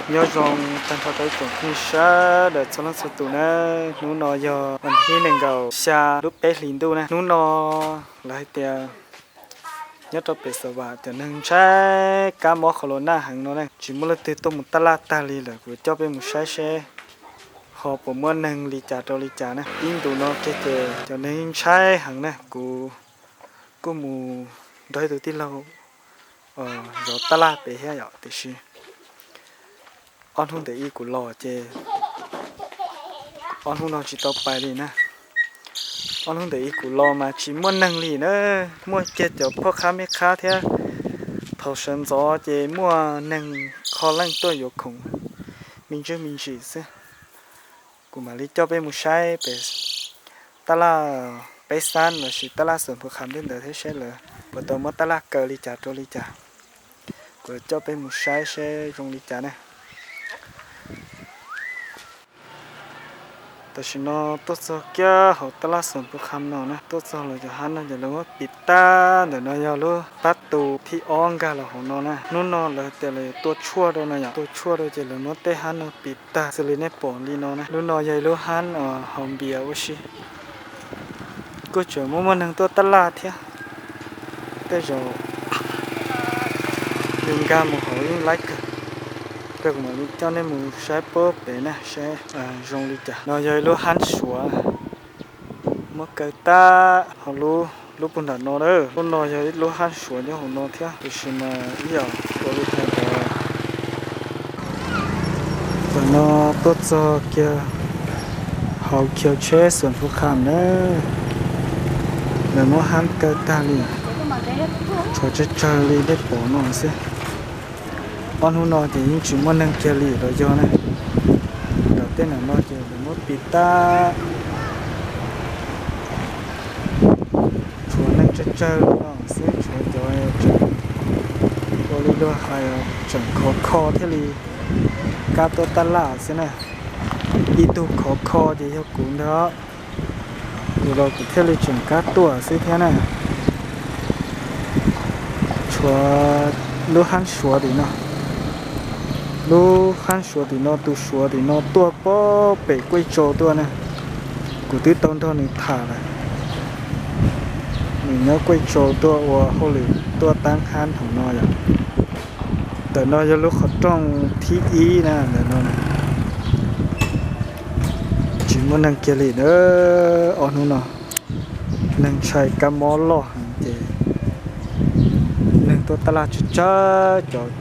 Nyob zoo tag nrho rau ib tsoom phooj ywg sawv daws txhua leej txhua tus na. Hnub no yog vas thib nees nkaum xya lub peb hlis ntuj na. Hnub no lawv hais tias nyob rau pem Xav Vam cov neeg ntshai kab mob qhov los naj heev no ne, tsis muaj leej twg tuaj mus taj laj tag li lawm. Kuv coj peb mus saib seb ho puas muaj neeg li cas rau li cas na. Ib ntus no kiag ces cov neeg ntshai heev na. Kuv kuj mus nrog ib tug tij laug zov taj laj pem thiab yom, tiam sis ob hnub ntawm ib kuv los ces ob hnub no tsis tau pais li na. Ob hnub ntawm ib kuv los mas tsis muaj neeg li na, muaj kiag cov poj qhab meb qhab thiab. Thaum sawv ntxov ces muaj neeg qho leej tuaj yuav khoom me ntsis me ntsis xwb. Kuv mam li coj peb mus saib pem taj laj Peb Xab lossis taj laj Xuam Phu Kham tej ntawd thiab seb lawv puas tau muab taj laj kaw li cas rau li cas. Kuv coj peb mus saib seb zoo li cas na. Tam sim no tuaj txog kiag hauv taj laj Xuam Phu Kham no na, tuaj txog los cov hab no ces lawv muab pim tag. Ntawm no yog lub pab tu thib ob nkag los hauv no na. Hnub no lawv tias lawv yuav tua tshuaj rau no yom, tua tshuaj rau ces lawv muab tej hab no pim tag xws li nej pom li no na. Lub no yog ib lub hab haus npias ua si. Kuj tseem muaj muaj neeg tuaj taj laj thiab. Tej zaum yus nkag mus hauv yeej laib kawg. Kuv mam li coj nej mus saib puag pem na seb zoo li cas. No yog ib lub hab suav muab kaw tag hauv lub, lub puag nram no na. Lub no yog ib lub hab suav nyob hauv no thiab, tiam sis mas ib yam ua li hais tias tam no tuaj txog kiag hauv khiv tsheb Xuam Phu Kham na, lawv muab hab kaw tag li, tshuav tsawg tsawg li nej pom no xwb. Ob hnub no ces yeej tsis muaj neeg kiag li los yog na. Nram tej nram no ces lawv muab pim tag, tshuav neeg tsawg tsawg li no xwb, tshuav cov ua li luag hais tseem khov kho thiaj li kab tuaj taj laj xwb na. Ib tug khov kho ces yog kuv ntag, kuv los kuv thiaj li tseem kab tuaj xwb thiab na. Tshuav lub hab suav tim no, lub hab suav tim no, tus suav tim no tuaj puag pem Kuaj Tsau tuaj na. Kuv twb tau nrog nws tham lawm, nws nyob Kuaj Tsau tuaj ua hauj lwm tuaj tab hab hauv no yom. Ntawm no yog lub qhov rooj thib ib na, ntawm no tsis muaj neeg kiag li na. Ob hnub no neeg ntshai kab mob loj heev ces neeg tuaj taj laj tsawg tsawg.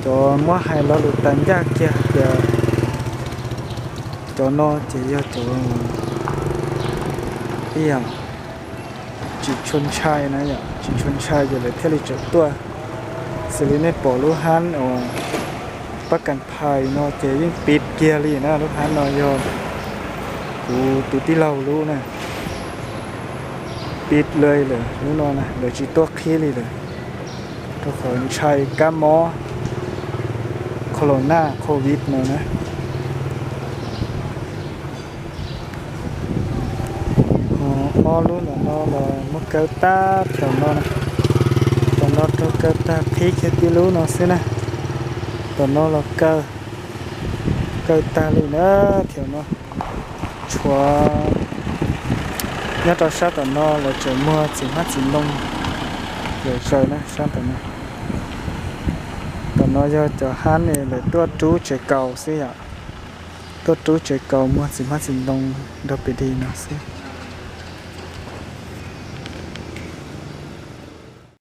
Cov muab hais lo lus tas ncaj kiag tias cov no ces yog cov ib yam tsis tshua ntshai na yom, tsis tshua ntshai ces lawv thiaj li tseem tuaj. Xws li nej pom lub hab uas pab kas phais no ces yeej pib kiag li na, lub hab no yog kuv tus tij laug lub na. Pib lawm, lub no na lawv tsis tuaj qhib li lawm, rau qhov ntshai kab mob corona covid no na. Ho ob lub ntawm no los muab kaw tag thaum no, tam no rau kaw tag qhib kiag tib lub no xwb na. Tam no los kaw, kaw tag li na, thaum no tshuav nyob rau sab tom no lawv tseem muag txiv hmab txiv ntoo zom zaws na sab tom no. Tom no yog cov hab ne lawv tuaj rub tsev kaus xwb yom, tuaj rub tsev kaus muag txiv hmab txiv ntoo nrog pem dig no xwb.